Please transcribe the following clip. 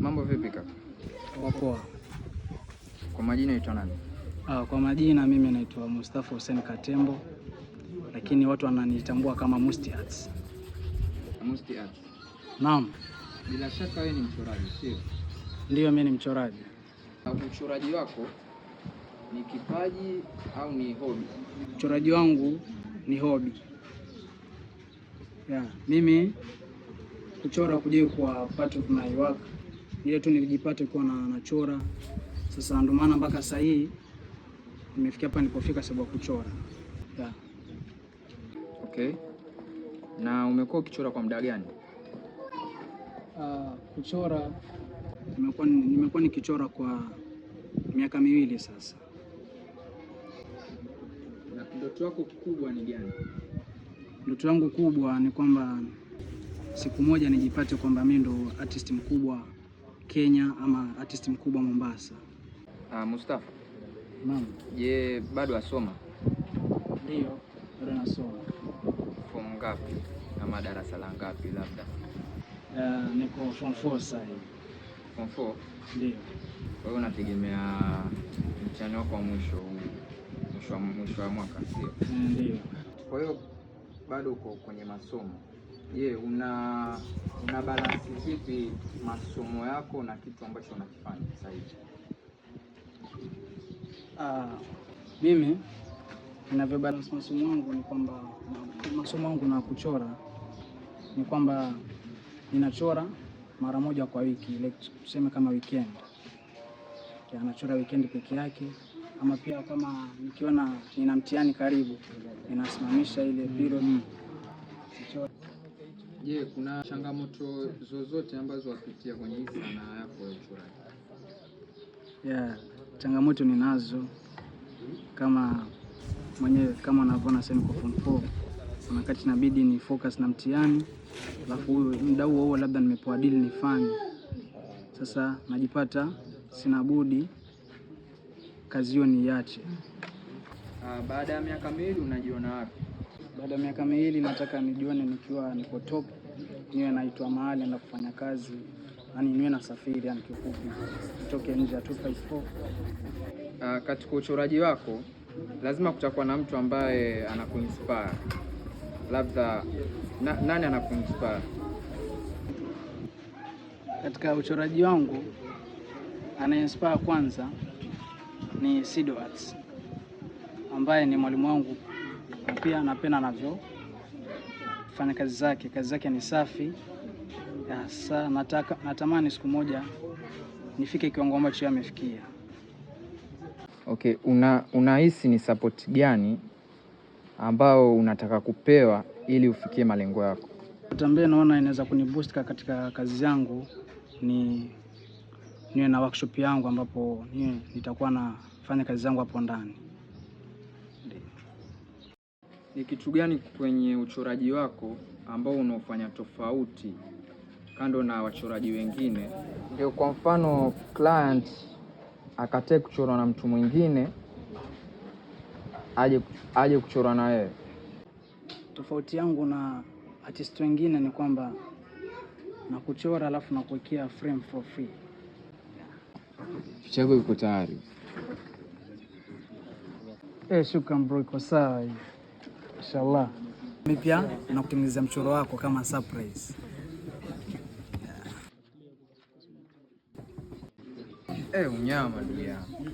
Mambo vipi kaka? Poa. Kwa majina naitwa nani? Kwa majina mimi naitwa Mustafa Hussein Katembo, lakini watu wananitambua kama Musti Arts. Musti Arts. Naam. Bila shaka wewe ni mchoraji, sio? Ndiyo, mimi ni mchoraji. Uchoraji wako ni kipaji au ni hobby? Uchoraji wangu ni hobby. Yeah, mimi kuchora kujai kuwa part of my work. Ile tu nilijipata kuwa na nachora. Sasa ndio maana mpaka sasa hii nimefikia hapa nilipofika sababu ya kuchora. Yeah. Okay. Na umekuwa ukichora kwa muda gani? Kuchora nimekuwa nikichora kwa miaka 2 sasa. Na ndoto yako kubwa ni gani? Ndoto yangu kubwa ni kwamba siku moja nijipate kwamba mimi ndo artist mkubwa Kenya ama artist mkubwa Mombasa. Mustafa. Naam. Je, bado asoma? Ndio, bado nasoma. Form ngapi? Ama darasa la ngapi labda? Niko form 4 sasa hivi. Form 4? Ndio. Kwa hiyo unategemea mtihani wako wa mwisho mwisho wa mwaka, sio? Ndio. Kwa hiyo bado uko kwenye masomo. Je, una balance vipi masomo yako na kitu ambacho unakifanya sasa hivi? Mimi ninavyo balance masomo yangu ni kwamba masomo yangu na kuchora ni kwamba ninachora mara moja kwa wiki, like tuseme kama weekend. Nachora weekend peke yake, ama pia kama nikiona nina mtihani karibu ninasimamisha ile period. Je, kuna changamoto zozote ambazo wapitia kwenye hii sanaa yako ya uchoraji? Yeah, changamoto ninazo kama mwenyewe, kama unavyoona sasa niko form 4. Kuna wakati inabidi ni focus na mtihani, alafu muda huo huo labda nimepewa deal nifanye. Sasa najipata sina budi kazi hiyo niiache. Baada ya miaka 2 unajiona wapi? Baada ya miaka 2 nataka nijione nikiwa niko top, niwe naitwa mahali na kufanya kazi, yani niwe nasafiri, yani kifupi nitoke nje ya 254. Katika uchoraji wako lazima kutakuwa na mtu ambaye anakuinspire. Labda nani anakuinspire? Katika uchoraji wangu anayeinspire kwanza ni Sido Arts, ambaye ni mwalimu wangu na pia napenda anavyo fanya kazi zake. Kazi zake ni safi. Sasa natamani siku moja nifike kiwango ambacho yeye amefikia. Okay, unahisi ni support gani ambao unataka kupewa ili ufikie malengo yako? Ambaye naona inaweza kuniboost katika kazi yangu ni niwe na workshop yangu ambapo niwe nitakuwa nafanya kazi zangu hapo ndani. Ni kitu gani kwenye uchoraji wako ambao unaofanya tofauti kando na wachoraji wengine? Ndio, kwa mfano client akatae kuchorwa na mtu mwingine aje kuchorwa na wewe. Tofauti yangu na artist wengine ni kwamba na kuchora alafu na kuwekea frame for free. Picha yako iko tayari. Shukran bro, iko sawa hii. Inshallah. Mimi pia nakutengenezea mchoro wako kama surprise. Unyama ndugu yangu.